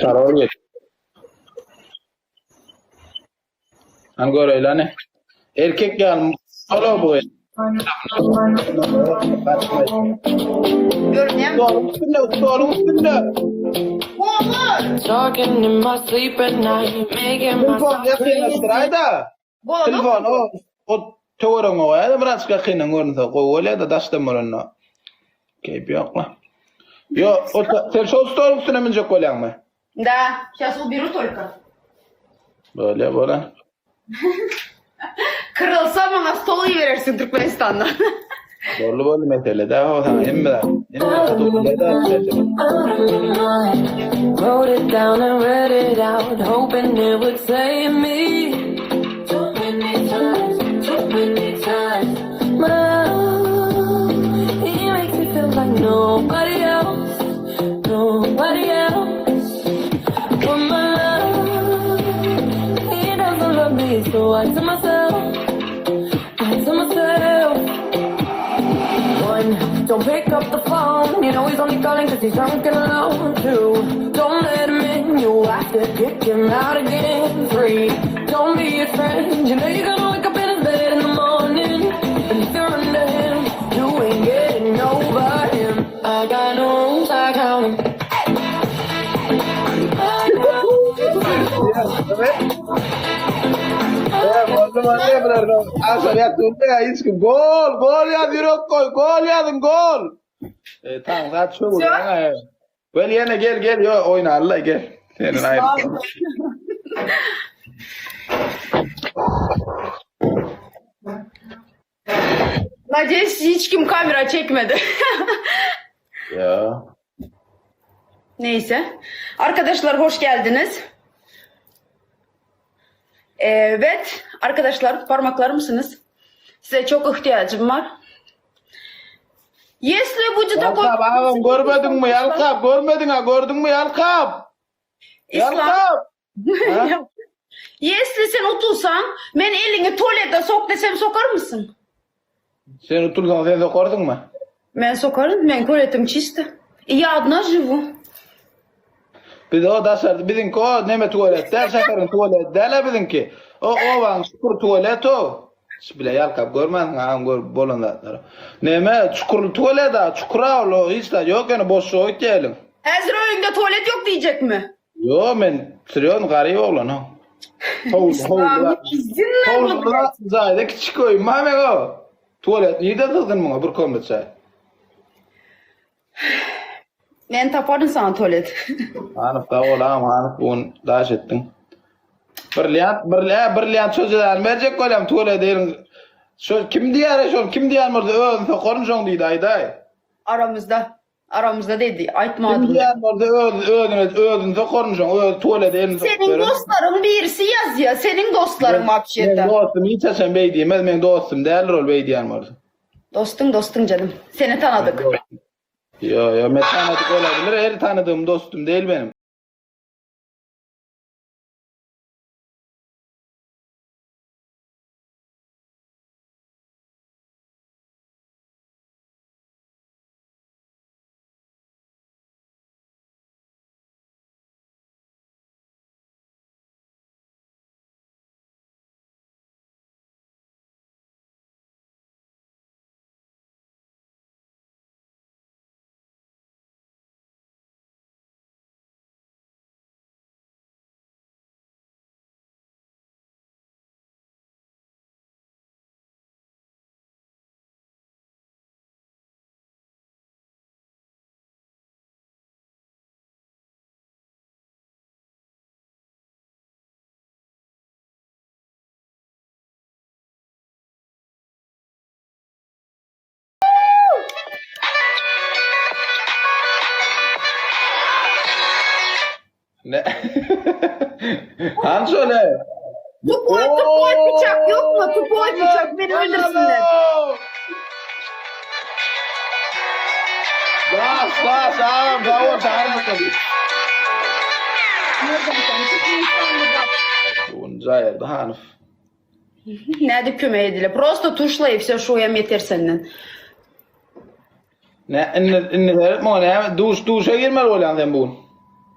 Parol geç. Hany göreýli hany. Erkek ýaly solo bu. Görünýärmi? Stoluň üstünde, stoluň üstünde. Bolar. Talking in my sleep at night, making Telefon myself crazy. ýakynlaşdyraý-da. Bolanok. Telefon o o töweregiňe goýaý-da birazjyk ýakyndan görünse gowy bolýar-da daşdan bolanda. Keýpi ýok-la. Ýo, o sen şol stoluň üstüne münjek bolýaňmy? Da, сейчас уберу только. Bolýar, bolar. Kyrylsa maňa stol iberersiň Türkmenistandan. Boldy boldy mesele dä o saňa hemme zat. Hemme zat bolýar da. Wrote it down and read it out, hoping it would save me. Too many times, too many times. My love, he makes me feel like nobody else, nobody else. But my love, he doesn't love me, so I tell myself, I tell myself. One, don't pick up the phone. You know he's only calling cause he's drunk and alone. Two, don't let him in. You have to kick him out again. Three, don't be his friend. You know you're gonna wake up in his bed in the morning. And if you're under him, you ain't getting over him. I got no rules, I count 'em. I got Boldy boldy bular. Aşar ýatdy ya hiç kim. Gol, gol ýaz ýürek goý, gol ýazyň gol. E tamam zat şu bolýar. Gel ýene gel gel ýo oýnaly gel. Seni aýyp. Надеюсь, hiç kim kamera çekmedi. Ya. Neyse. Arkadaşlar hoş geldiniz. Evet. Arkadaşlar parmaklar mısınız? Size çok ihtiyacım var. Если будет такой... Ýalkap agam görmediňmi Ýalkap görmediň ha gördüňmi Ýalkap? İslam. Ýalkap. Ha? Если sen utulsan, men eliňi tualete sok desem sokar mısın? Sen utulsaň sen sokarsyňmy? Men sokaryn, men tualetim чисто. И я одна живу. Biz o daşarda biziňki o neme tualet däl şäheriň tualeti däl biziňki. O obaň çukur tualet o. Şu bile ýalkap görmänsiň agam görüp bolan zatlary. Neme çukurly tualet a çukura ol o hiç zat ýok ýöne boşluga gitýäliň. Häzir öýüňde tualet ýok diýjekmi? Ýo men serýozny garyp oglan o. Howly howly. Howly jaýda kiçik öýüm bar meň o. Tualet nirden sygsyn muňa bir komnat jaý. Men taparyn saňa tualet. Hanyf sag bol agam Hanyf bu gün daş etdiň. Brilliant, brilliant, brilliant şo jezany berjek bolýam tualet eliň. Şo kim diýär şol kim diýen bolsa özüm sokaryn şoň diýdi aýdaý. Aramyzda. Aramyzda diýdi. Kim Aýtmadym. diýen bolsa öz özüne özüni sokaryn şoň öz tualete elini sokup Seniň berer. dostlaryň birisi ýazýa. Seniň dostlaryň Meň wapşeta. dostum hiç haçan beý diýmez, meň dostum däldir ol beý diýen bolsa. Dostuň dostuň janym. Seni tanadyk. Ýo ýo men tanadyk olabilir, her tanadygym dostum däl benim. Ne? Hany şöyle. Tupoy tupoy bıçak yok mu? Tupoy bıçak beni öldürsünler. Bas bas agam sag bol çagyrmasyn. Jaýardy Hanyf. Nädip kömek edile? Prosto tuşla i все, şu hem yeter senden. Ne indi indi seret muňa näme duş duşa girmeli bolýaň sen bu gün.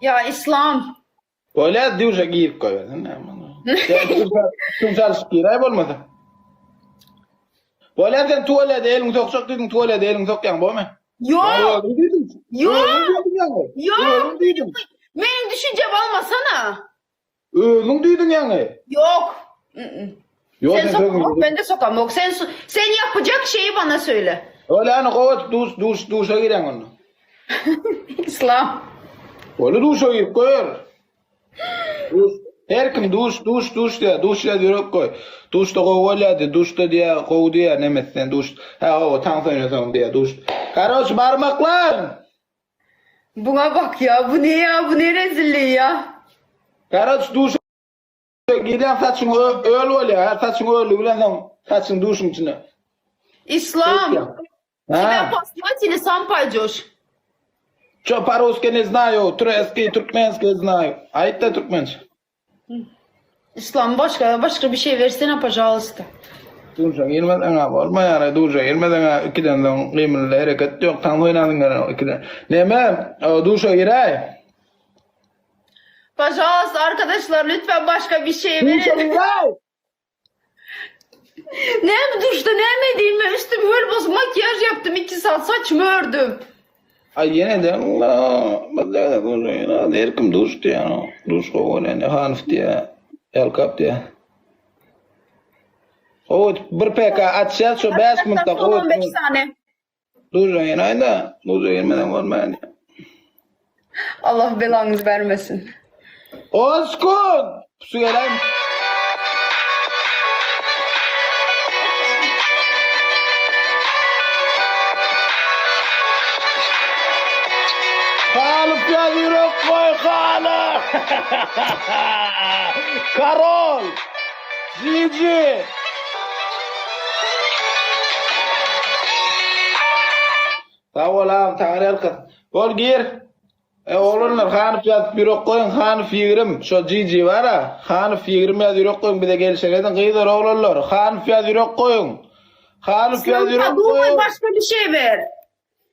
Ya İslam. Bolýar duşa girip goýbersin näme. Suw çalşyp giräý bolmasa. Bolýar sen tualete eliňi sokjak diýdiň tualete eliňi sokýaň bomy? Ýok. Ýok. Ýok. Özüň diýdiň. Meniň düşünjem almasana. Özüň diýdiň ýaňy. Ýok. Ýok Sen sokamok, ben de sokamok. Sen sen yapacak şeyi bana söyle. Öyle gowy duş duş duşa gireň onda. İslam. Öyle duşa girip goýar. Duş. Her kim duş duş duş diýär. Duş diýär ýürek goý. Duşda gowy bolýar diýär. Duşda diýär gowy diýär. Neme sen duş. Hä o taňsa oýnasaň diýär duş. Karoç barmaklar. Buna bak ya. Bu ne ya? Bu ne rezilliği ya? Karoç duşa girýän saçyň öl bolýar. Her saçyň öllügi bilen soň saçyň duşuň içine. İslam. Тебя послать или сам пойдешь? Ço по-русски не знаю, турецкий, туркменский знаю. Aýt-da türkmençe. İslam başga başga bir şey versene пожалуйста. Duşa girmeseň ha bolmaýar, duşa girmeseň ha ikiden soň gymyldy hereket ýok, taň oýnadyň gene ikiden. Neme, duşa giräý. Пожалуйста arkadaşlar lütfen başka bir şey Duşa verin. giräý. Ne duşta ne edeyim ben üstüm höl boz makyaj yaptım 2 saat saçımı ördüm. Aý ýene de her kim duş diýýär, duş gowy bolýar, Hanyf diýýär, Ýalkap diýýär. Gowy bir PK açýas şu 5 minutda Son gowy. 15 saniye. Duşa giräý-de, duşa girmeden bolmaýar. Allah belanızı vermesin. Oskun! Su gelen. Halyp ýaz ýürek goý halyp. Karol. Gigi. Sag bol agam taňry ýalkasyn. Bol gir. E oglanlar Hanow ýazyp ýürek goýuň Hanow 20 şo GG bara Hanow 20 ýaz ýürek goýuň bize gelişek ediň gyzlar oglanlar Hanow ýaz ýürek goýuň Hanow ýaz ýürek Думай goýuň başga bir şey ver.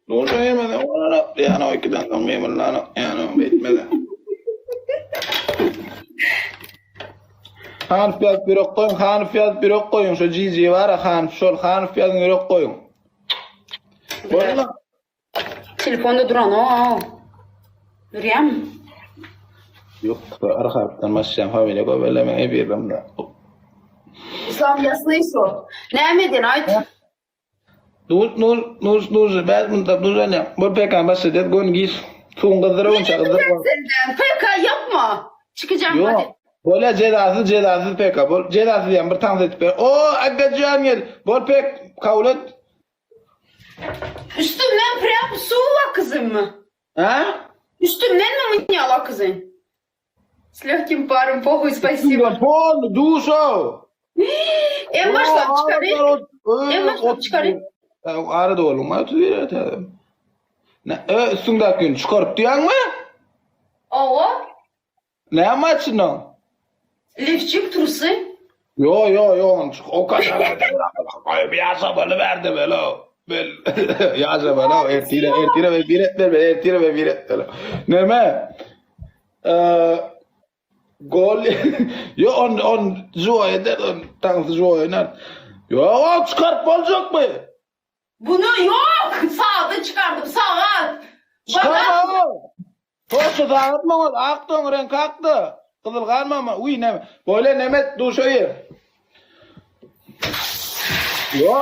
Dur ýemeden oglanlar ýa o ikiden soň gymyldanok ýa beýtmeden Hanow ýazyp ýürek goýuň Hanow ýazyp ýürek goýuň şo GG bara Hanow şol Hanow ýazyň ýürek goýuň Bolma Telefonda duran o. Durýarmy? Ýok, arhapdan başlaýan familiýa köpeleme ebirlemde. Islam ýasny şo. Näme edin aýt. Dur, dur, dur, dur, bäş minutda dur ene. Bu PK başlaýar, gön gir. Suwuň gyzdyra onça gyzdyr. Senden PK yapma. Çykacağım Ýok. hadi. Bolýa jezasyz, jezasyz PK. Bol jezasyz diýen bir tans edip ber. O, Aggajan gel. Bol pek kabul et. Üstümden prям su kızım mı? Ha? Üstümden mi mınyala kızın? С легким паром, похуй, спасибо. Bol, duşo. En baştan çıkarayım. En baştan çıkarayım. Arada oğlum, 31 öte. Ne, ö, üstündäki gün çıkarıp diýäňmi? Owa. Ne maçyny? Lifçik trusı. Yo yo yo onu çık. O kadar. Ay bir yaşa böyle verdi böyle. Bel yaşa böyle ertire ertire ve bir etme be ertire ve bir etme. Neme? Eee gol yo on on jua eder on tansı jua oynar. Yo o çıkarıp olacak mı? Bunu yok. Sağda çıkardım. Saat. Bana Çıkarma o. Toşu dağıtma ol. Aktı on renk aktı. Kızıl kalma mı? Uy ne? Böyle nemet duşayı. Yo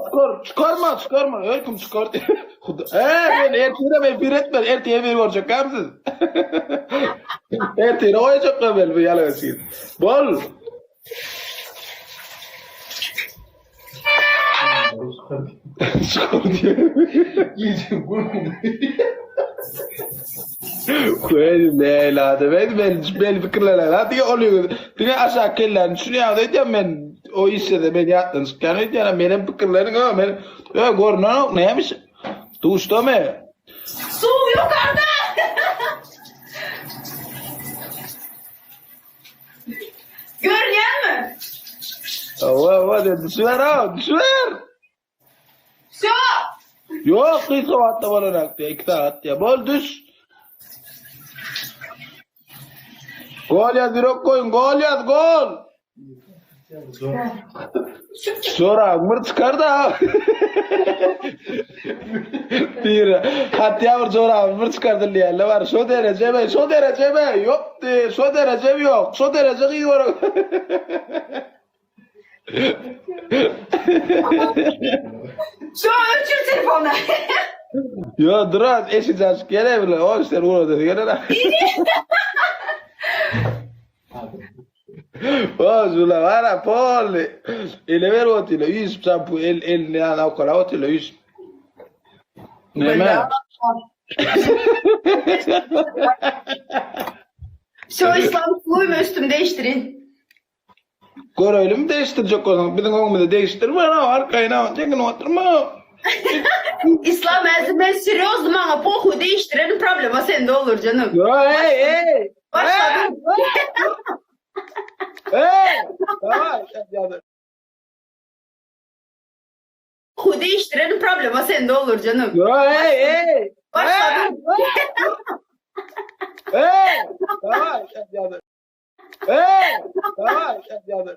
çıkar, çıkarma çıkarma. Her çıkar. Eee ben ertire ben bir etme. Erteye bir olacak kamsız. Ertire oyacak ben bu yalan şey. Bol. Çıkar diye. Koyayım ne la ben ben ben fikirler la diye oluyor. Diye aşağı kellerini düşünüyor da ben o işte de ben yattım çıkan diye benim fikirlerim o ben ö görünen neymiş? Duşta mı? su yukarıda. Görünüyor mi? Ova ova de düşüver ha düşüver. Şu. Yok bir saatte bolarak diye iki saat diye. Bol düş. Gol ýaz ýürek goýuň, gol ýaz, gol! Soragyň bir çykar da. Bir hatya bir jorabyny bir çykardy diýýärler bar. Şo dereje be, şo dereje be, ýok diý, şo dereje ýok, şo dereje gyz bolar. Şu öçür telefonu. Yo dur az eşik açyk gele bile. O sen uğradı gele la. O jula vara polli. Ele ver otile üç çampu el elini yana okala otile üç. Neme? Şu İslam suyumu üstüm değiştirin. Görelim değiştirecek bolsaň biziň öňümizde değiştirme ana arkaýyn çekin oturma. İslam özü ben serýozno maňa pohuý değiştirenin problema sende olur canım. Yo hey hey. Başladım. Hey! Tamam. Yani. Pohuý değiştirenin problema sende olur canım. Yo hey hey. Başladım. Hey! Tamam. Yani. Hey! Tamam. Yani.